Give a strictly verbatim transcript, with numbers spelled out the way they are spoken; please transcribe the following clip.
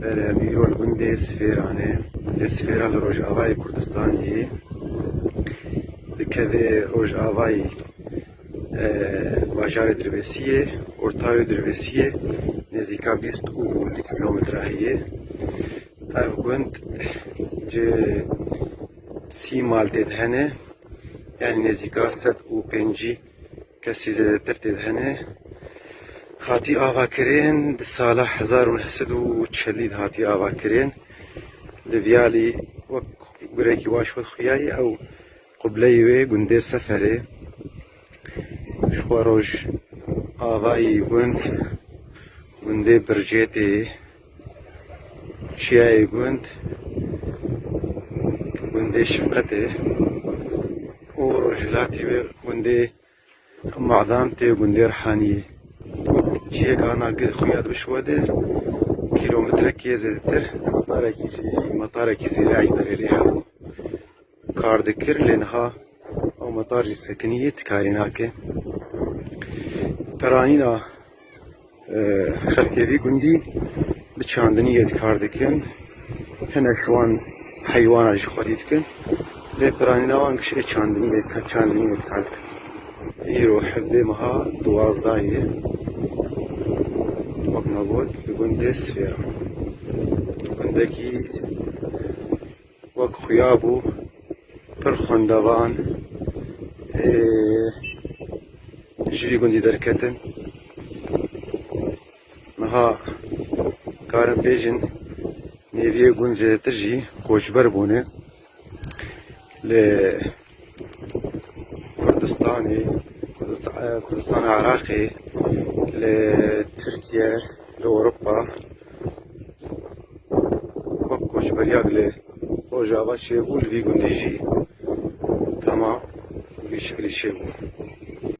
Berê, em îro li gundê Sifêran e. Gundê Sifêran li rojavayê Kurdistanê ye. Dikeve rojavayê, e, bajarê Dirbêsiyê, ortayê Dirbêsiyê, nêzîka bîst û du kilometre heye. Ev gund ci sî mal tê de hene, yanî nêzîka sed û pêncî kesî zêdetir tê de hene. Hatî avakirin di sala hezar û neh sed û çelî de hatî avakirin. Li Viyalî wek gurekî waş wet xuya ye, ew qubleyê wê gundê Seferê. Ji xwe rojavayî gund, gundê Bircêtê, çiyayê gund, gundê Şefqetê û rojhilatî wê gundê Madam tê gundê Rihaniyê. Çiyek ana gi-, xuya dibe şiwe de kîlometrekê zêdetir metarekî zî-, metarekî zîrayî berê lê hebû. Kar dikir, lê niha ew metar jî sekiniye, ti karî nake. Peranîna, e, xelkê vî gundî bi çandiniyê dikar dikin. Hinek ji wan heywana jî xwedî dikin. Lê peranîna wan giştê çandiniyê, çandiniyê dikar dikin. Îro hevdê meha duwazdeh ye. Wek me got, li gundê Sifêran. Gundekî wek xuya bû, pir xwendevan, ê, ji vî gundî derketin. Niha karin bêjin, nêviyê gund zêdetir jî koçber bûne. Li Kurdistanê, Kurdistan-, Kurdistana Iraqê, li Tirkiye, li Ewropa wek koçberiyek li Rojava çêbû, li vî gundî jî dema vî şeklî çêbû.